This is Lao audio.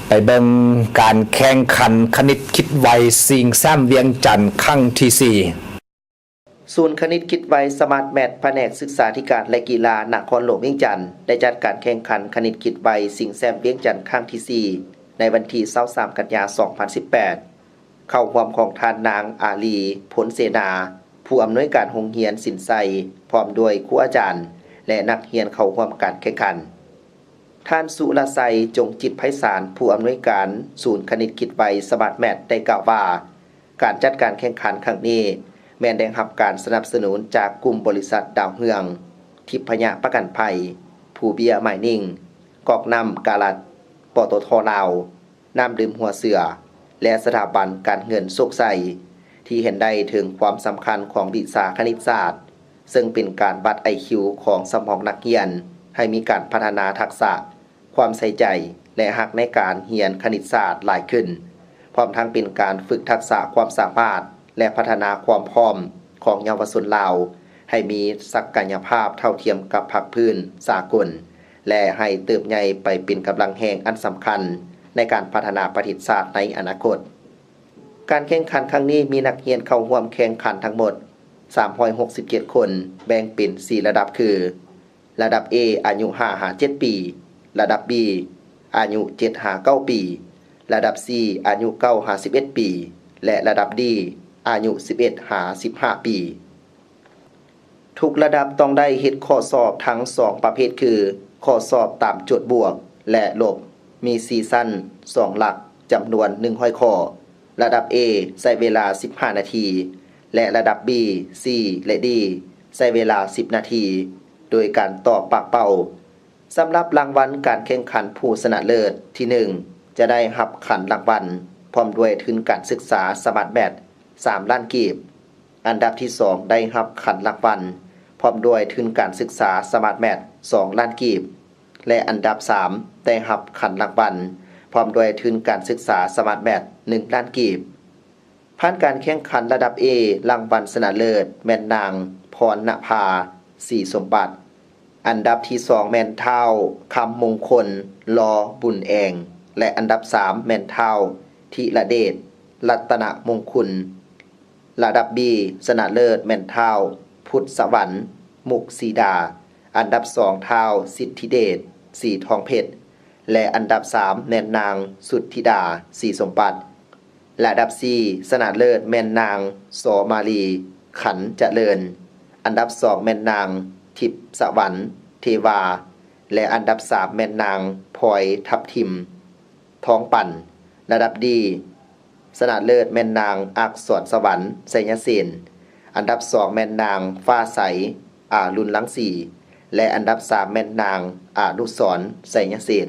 ໄປເບິ່ງການແຂ່ງຂັນຄະນິດຄິດໄວ ຊິງແຊ້ມວຽງຈັນຄັ້ງທີສີ່. ສູນຄະນິດຄິດໄວ ສະມາດແມັດ ພະແນກສຶກສາທິການ ແລະ ກິລາ ນະຄອນຫຼວງວຽງຈັນ ໄດ້ຈັດການແຂ່ງຂັນຄະນິດຄິດໄວ ຊິງແຊ້ມວຽງຈັນຄັ້ງທີສີ່ ໃນວັນທີຊາວສາມ ກັນຍາ ສອງພັນສິບແປດ ເຂົ້າຮ່ວມຂອງທ່ານນາງ ອາລີ ພົນເສນາ ຜູ້ອຳນວຍການໂຮງຮຽນສິນໄຊ ພ້ອມດ້ວຍຄູອາຈານ ແລະ ນັກຮຽນເຂົ້າຮ່ວມການແຂ່ງຂັນ. ທ່ານ ສຸລະໄຊ ຈົງຈິດໄພສານ ຜູ້ອຳນວຍການສູນຄະນິດຄິດໄວ ສະມາດແມັດ ໄດ້ກ່າວວ່າ ການຈັດການແຂ່ງຂັນຄັ້ງນີ້ ແມ່ນໄດ້ຮັບການສະໜັບສະໜູນຈາກກຸ່ມບໍລິສັດດາວເຮືອງ ທິບພະຍະປະກັນໄພ, ພູເບ້ຍມາຍນິງ, ກອກນ້ຳກາລັດ, ປຕທ ລາວ, ນ້ຳດື່ມຫົວເສືອ ແລະ ສະຖາບັນການເງິນໂຊກໄຊ ທີ່ເຫັນໄດ້ເຖິງຄວາມສຳຄັນຂອງວິຊາຄະນິດສາດ, ເຊິ່ງເປັນການວັດໄອຄິວຂອງສະໝອງນັກຮຽນ ໃຫ້ມີການພັດທະນາທັກສະ, ຄວາມໃສ່ໃຈ ແລະ ຮັກໃນການຮຽນຄະນິດສາດຫຼາຍຂຶ້ນ, ພ້ອມທັງເປັນການຝຶກທັກສະຄວາມສາມາດ ແລະ ພັດທະນາຄວາມພ້ອມຂອງເຍົາວະຊົນລາວ ໃຫ້ມີສັກກະຍະພາບເທົ່າທຽມກັບພາກພື້ນສາກົນ ແລະ ໃຫ້ເຕີບໃຫຍ່ໄປເປັນກຳລັງແຮງອັນສຳຄັນໃນການພັດທະນາປະເທດຊາດໃນອະນາຄົດ. ການແຂ່ງຂັນຄັ້ງນີ້ມີນັກຮຽນເຂົ້າຮ່ວມແຂ່ງຂັນທັງໝົດສາມຮ້ອຍຫົກສິບເຈັດຄົນ, ແບ່ງເປັນສີ່ລະດັບຄື ລະດັບ A ອາຍຸຫ້າຫາເຈັດປີ, ລະດັບ B ອາຍຸເຈັດຫາເກົ້າປີ, ລະດັບ C ອາຍຸເກົ້າຫາສິບເອັດປີ ແລະ ລະດັບ D ອາຍຸສິບເອັດຫາສິບຫ້າປີ. ທຸກລະດັບຕ້ອງໄດ້ເຮັດຂໍ້ສອບທັງສອງປະເພດຄື ຂໍ້ສອບຕາມໂຈດບວກ ແລະ ລົບ ມີສີ່ຊັ້ນ ສອງຫຼັກ ຈຳນວນໜຶ່ງຮ້ອຍຂໍ້. ລະດັບ A ໃຊ້ເວລາສິບຫ້ານາທີ ແລະ ລະດັບ B, C ແລະ D ໃຊ້ເວລາສິບນາທີ ໂດຍການຕອບປາກເປົ່າ. ສຳລັບລາງວັນການແຂ່ງຂັນຜູ້ຊະນະເລີດທີໜຶ່ງ ຈະໄດ້ຮັບຂັນລາງວັນ ພ້ອມດ້ວຍທຶນການສຶກສາສະມາດແມັດ ສາມລ້ານກີບ. ອັນດັບທີສອງ ໄດ້ຮັບຂັນລາງວັນ ພ້ອມດ້ວຍທຶນການສຶກສາສະມາດແມັດ ສອງລ້ານກີບ ແລະ ອັນດັບສາມ ໄດ້ຮັບຂັນລາງວັນ ພ້ອມດ້ວຍທຶນການສຶກສາສະມາດແມັດ ໜຶ່ງລ້ານກີບ. ຜ່ານການແຂ່ງຂັນລະດັບ A ລາງວັນຊະນະເລີດແມ່ນນາງ ພອນນະພາ ສີສົມບັດ, ອັນດັບທີສອງແມ່ນທ້າວ ຄຳມົງຄົນ ລໍ ບຸນແອງ ແລະ ອັນດັບສາມແມ່ນທ້າວ ທິລະເດດ ລັດຕະນະມົງຄຸນ. ລະດັບ B ຊະນະເລີດແມ່ນທ້າວ ພຸດສະຫວັນ ມຸກສີດາ, ອັນດັບສອງທ້າວ ສິດທິເດດ ສີທອງເພັດ ແລະ ອັນດັບສາມແມ່ນນາງ ສຸດທິດາ ສີສົມບັດ. ລະດັບ C ຊະນະເລີດແມ່ນນາງ ສ ມາລີ ຂັນຈະເລີນ, ອັນດັບສອງແມ່ນນາງ ທິບສະຫວັນ ເທວາ ແລະ ອັນດັບສາມແມ່ນນາງ ພອຍ ທັບທິມ ທອງປັນ. ລະດັບ D ຊະນະເລີດແມ່ນນາງ ອັກສອນສະຫວັນ ໄຊຍະເສນ, ອັນດັບສອງແມ່ນນາງ ຟ້າໃສ ອາລຸນລັງສີ ແລະ ອັນດັບສາມແມ່ນນາງ ອານຸສອນ ໄຊຍະເສນ.